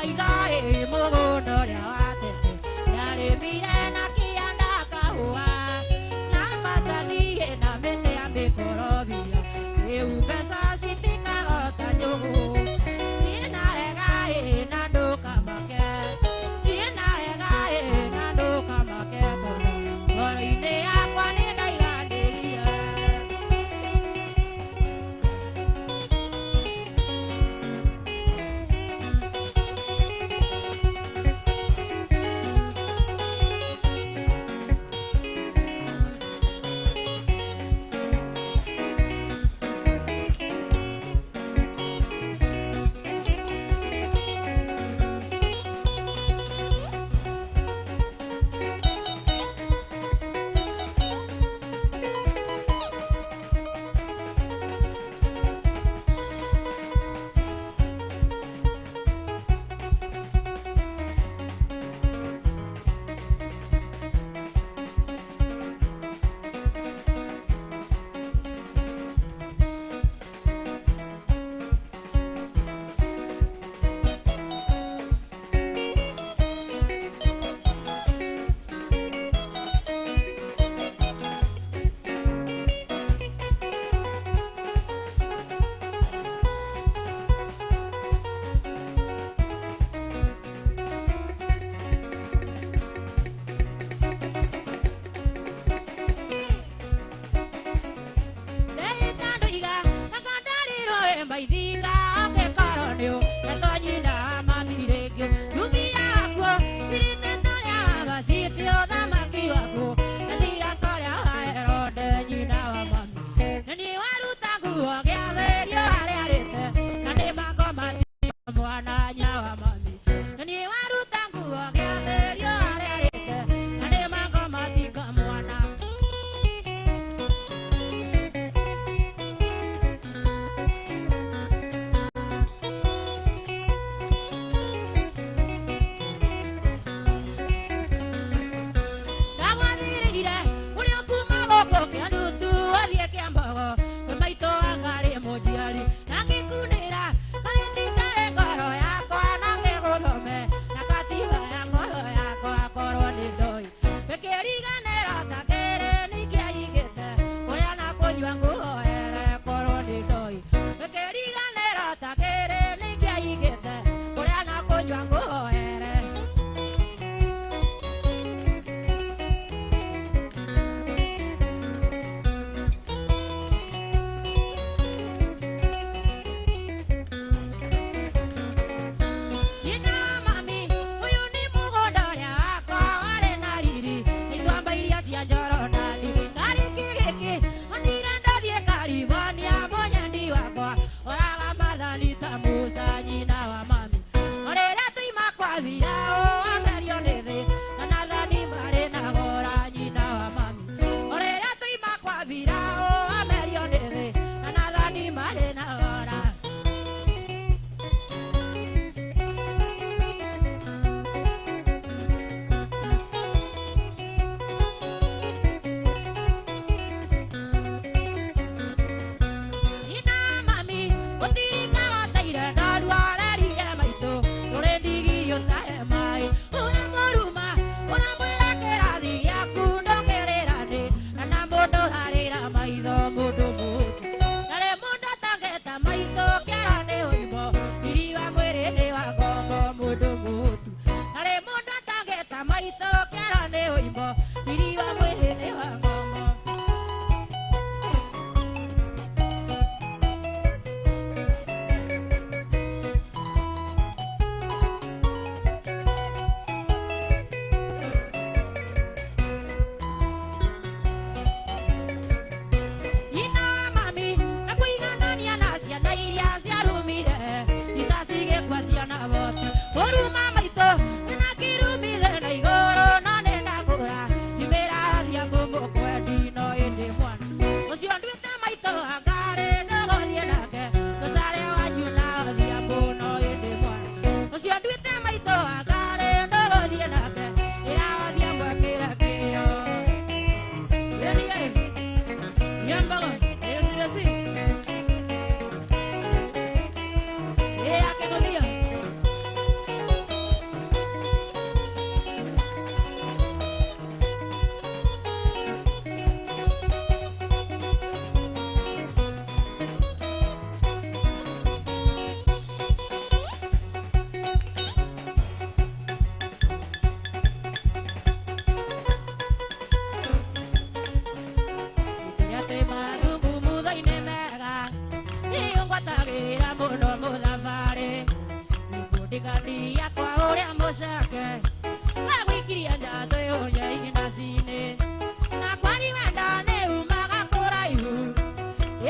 Maitho ĩ mũgũnda ũrĩa wa tene nĩarĩmire na kĩanda kahũa na macani na mĩtĩ ya mĩkorobia rĩu mbeca citikagota njũgũ. Thiĩ na wega ĩ na ndũkamake, thiĩ na wega ĩ na ndũkamake, tondũ ngoro-inĩ yakwa nĩ ndaiganĩria. Ndeita ndoiga nakandarirwo maithinga angĩkorwo nĩ etwo nyina wa mami rĩngĩ tumia wakuo tirite tũrĩa wa maciti ũthamaki wakuo ethira tũrĩa wa Herode nyina wa mami na niĩ waruta nguo gĩathĩrio harĩa arĩte na nĩ makoma mwana nyina wa mami na niĩ waruta nguo gĩathĩrio harĩa arĩte na nĩ makoma tika mwana. Ndagwathĩrĩire ũrĩa ũkuuma gũkũ kĩanutu athiĩ kĩambogo kwĩ maitũ angarĩ mũnjiari na ngĩkunĩra karĩtikare ngoro yakwa na ngĩgũthome na katiba ya ngoro yakwa korwo nĩ ndoi gĩkĩriganĩra ta kĩrĩ nĩkĩaigĩte kũrĩa na kũnyua ngũhoere korwo nĩ ndoi gĩkĩriganĩra ta kĩrĩ nĩkĩaigĩte kũrĩa na kũnyua ngũhoere. Nyina wa mami ũyũ nĩ mũgũnda ũrĩa wakwa warĩ na riri ituamba iria cia Jorodani ndarĩki gĩkĩ onire ndathiĩ California mũnyendi wakwa oraga mathani ta Musa nyina wa mami o rĩrĩa tuima kwa Firaũ amerio nĩ thĩ na Nathani marĩ na gora nyina wa mami o rĩrĩa tuima kwa Firaũ amerio nĩ thĩ na Nathani marĩ na gora. Nyina mami ũtirikaga ndarua arerire maitũ ndũrĩ ndigiri ũtahe maĩ ũramũruma ũramwĩra kĩrathi gĩaku ndũkĩrĩra nĩ na mũndũ ũrarĩra maitho mũndũ mũhũtu narĩ mũndũ atangeta maitũ kĩara nĩ ũimbo iriwa mwĩrĩ nĩ wa ngombo mũndũ mũhũtu narĩ mũndũ atangeta maitũ kĩara nĩ ũimbo iriwa mwĩrĩ nĩ wa ngombo. Nyina wa mami na kũiganania na ciana iria ciarumire icaci gĩkua ciana bote ũruma maitũ na kĩrumithe na igũrũ no nĩ ndakũra imĩra thiambu mũkwendi no ĩndĩ mwana ũcio nduĩte maitũ angarĩ ndũgũthiĩ nake tũcare wanyu na thiambu no ĩndĩ mwana ũcio nduĩte maitũ angarĩ ndũgũthiĩ nake ĩra thiambu akĩra kĩo. Yambago, esi. Ea que no día. Ũcoke wagũikiria nja twĩhũnje inaci-inĩ. Na kwari wendo nĩ umaga kũraihu,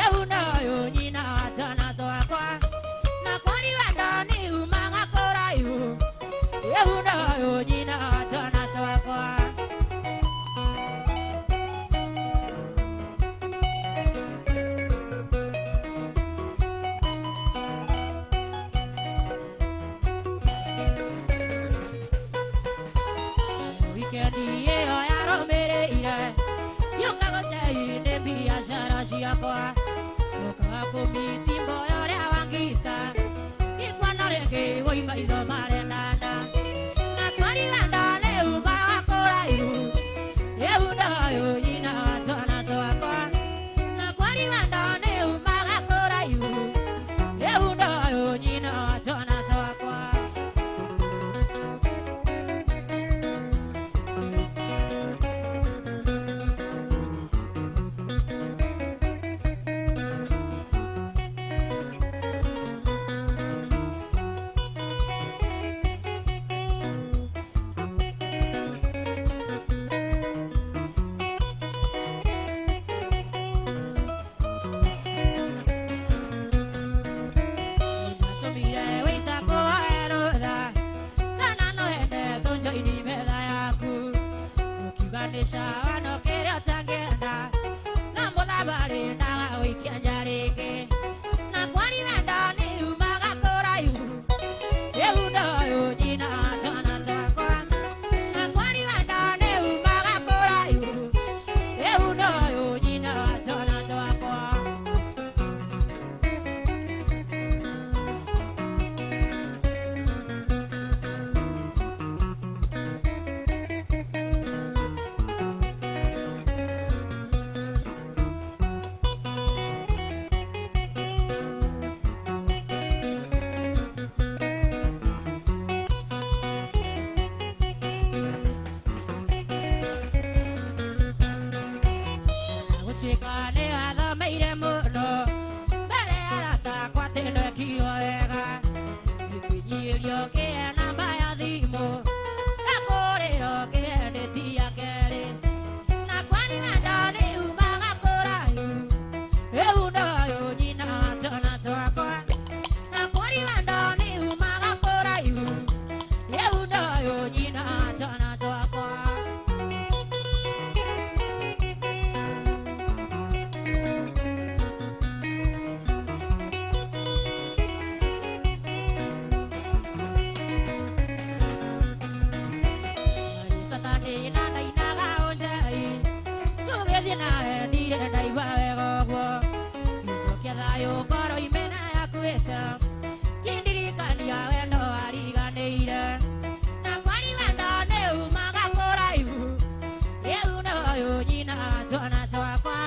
ĩu noyũ nyina wa twana twakwa. Na kwari wendo nĩ umaga kũraihu, ĩu noyũ nyina wa twana twakwa. Wikendi ĩyo yarũmĩrĩire yũka gũcei-inĩ biacara ciakwa, ũkaga kũmiti mboyo ũrĩa wangita ikuona rĩngĩ woi maitho marendana. Na kwari wendo nĩ umaga kũraihu, ĩu noyũ nyina wa twana twakwa. Na kwari wendo nĩ umaga kũraihu, ĩu noyũ nyina wa twana twakwa. Ndatũmire wĩta kũhoe rũtha, kana no wende tũnjoini metha yaku. Ũkiuga nĩ sawa no kĩrĩa ũtangĩenda, no mũthabarĩ ndagagũikia nja rĩngĩ. Na kwari wendo nĩ umaga kũraihu, ĩu noyũ nyina wa twana twakwa. Na kwari wendo nĩ umaga kũraihu, ĩu noyũ nyina wa twana twakwa. Gũtuĩka nĩ wathomeire mũno mbere ya arata akwa atĩ ndekirwo wega, ngĩkwĩnyiihĩria ũkĩhe namba ya thimũ ndakũrĩra ũkĩhe ndĩti ya kerĩ. Na kwari wendo nĩ umaga kũraihu, ĩu noyũ nyina wa twana twakwa. Na kwari wendo nĩ umaga kũraihu, ĩu noyũ nyina wa twana twakwa. Satani na ndainaga ũnjei, tũgĩthiĩ nawe ndirĩ ndaigua wega ũguo. Ngĩcokia thayũ ngoro imena yakuĩte, kĩndirikania wendo wariganĩire. Na kwari wendo nĩ umaga kũraihu, ĩu noyũ nyina wa twana twakwa.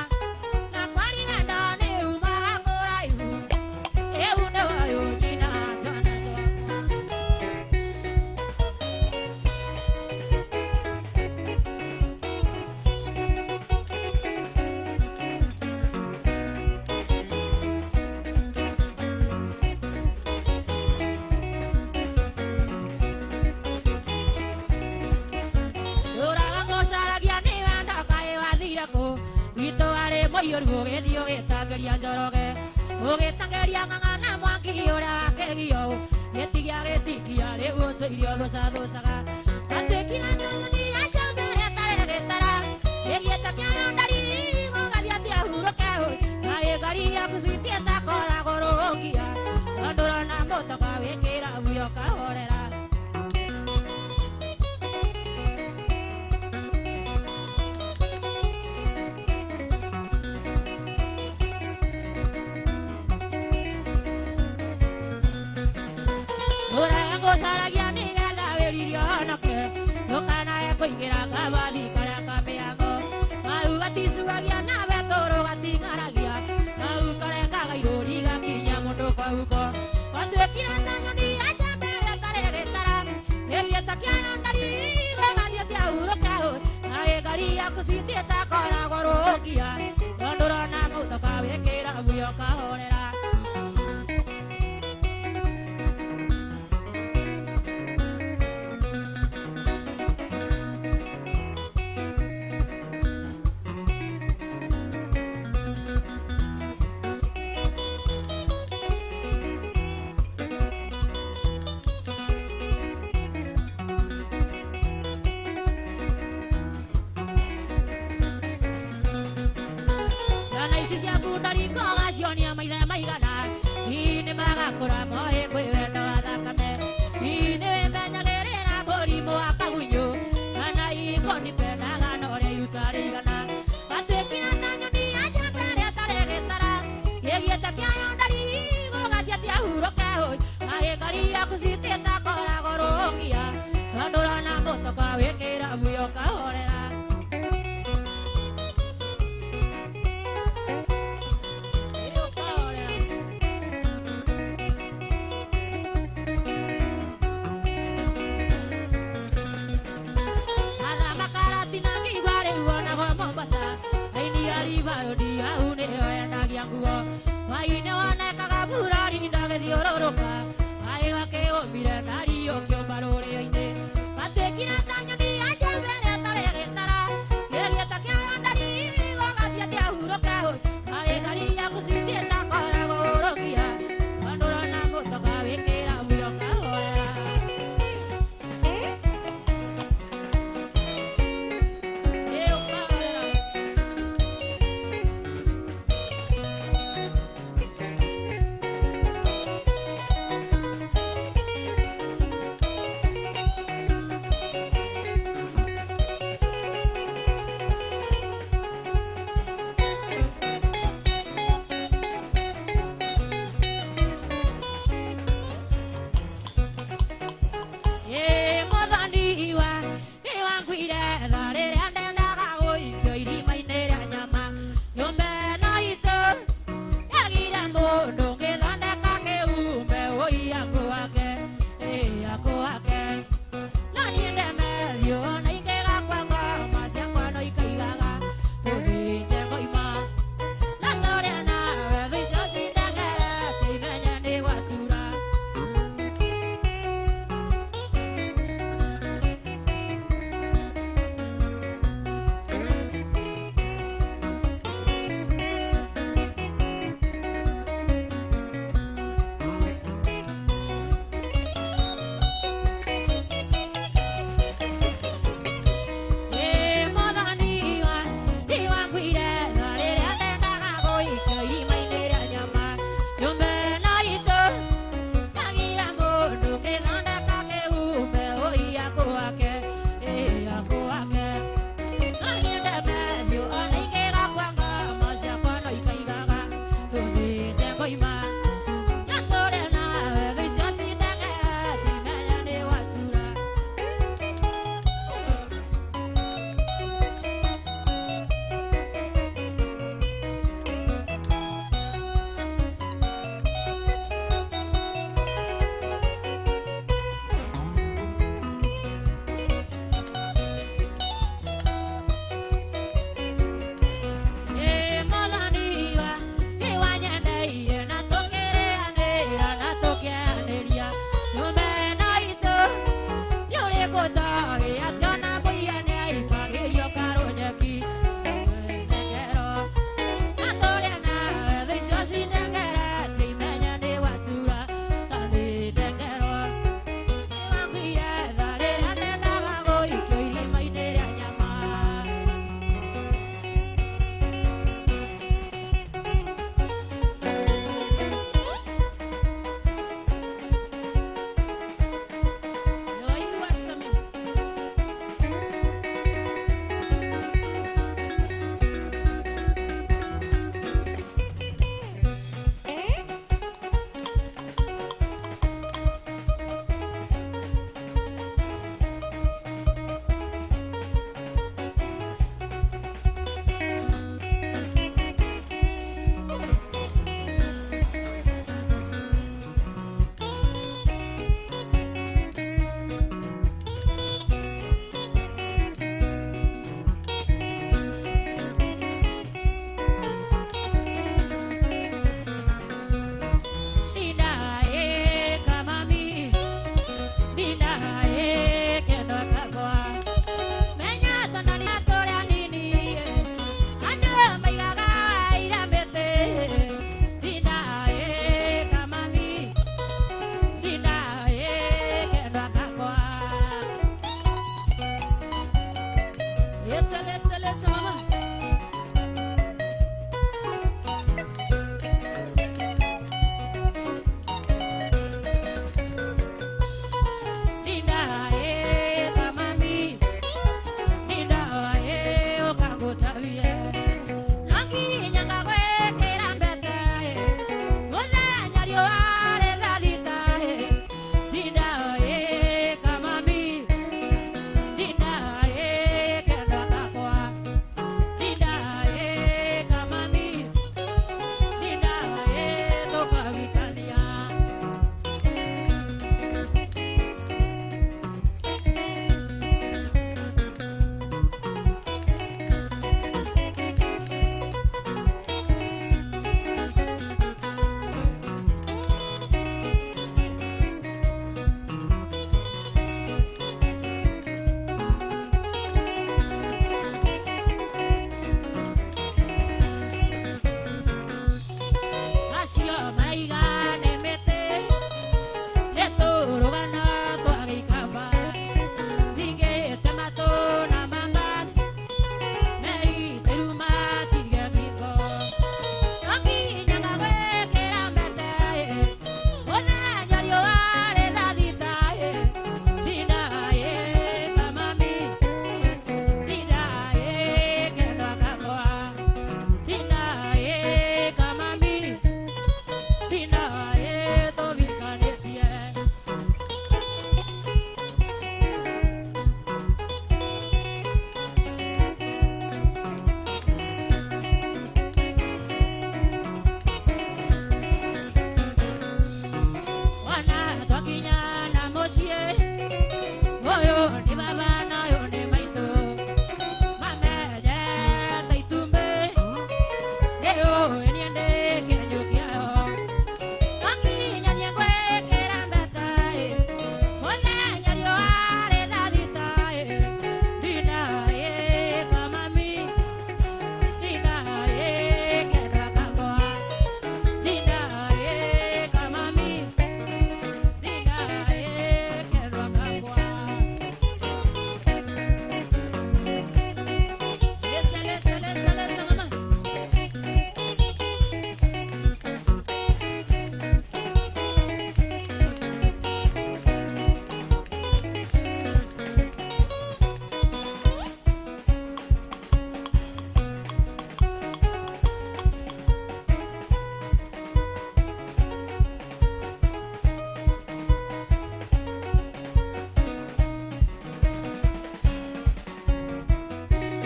Na kwari wendo nĩ umaga kũraihu, ĩu noyũ nyina wa twana twakwa. Ndũraga ngũcaragia nĩ wendo kaĩ wathire kũ, gwitũ warĩ mũiyũru ũgĩthiĩ ũgĩtangeria Njoroge, ũgĩtangeria ng'ang'a na mwaki ũrĩa wakĩgio, gĩtigia gĩtikia rĩu ũtũire ũthũcathũcaga. Gatuĩkire tũnyoni ya njamba ĩrĩa ĩtarĩ gĩtara, ĩgĩte kĩayo ndari gũgathiĩ atĩ ahurũke hũ, kaĩ ngari yaku switi ĩtakoragwo rũngia, tondũ ũrona mũtoka wĩkĩra guo ũkahorera. Ndũraga ngũcaragia nĩgetha wĩririe ũhonoke, ndũkanae kũingĩra kabathi karĩa ka mĩhango. Mauga ti Ciana ici ciaku ndariko gacionia maithe maigana. Ii nĩ magakũra moĩ kwĩ wendo wa thakame. Ii nĩ wĩmenyagĩrĩra mũrimũ wa kagunyũ. Kana ikonipendaga na ũrĩa iruta rĩigana. Gatuĩkire ta nyoni ya njamba ĩrĩa ĩtarĩ gĩtara. Kĩgiĩte kĩayo ndari gũgatia atia hurũke hũi. Agĩkari yaku citĩta koragwo rũngia. Tondũ ũrona mũtoka wĩkĩra muyo ũkahorera. Ĩ ũkahorera. Athamakaratina kĩigua rĩu onagwo Mombasa. Aini a Livarodi hau nĩho endagia nguo. Hwaĩ-inĩ wonekaga burari ndagĩthiũrũrũka. Maĩ gakĩũmire ndari ũkĩũmba rũrĩo-inĩ.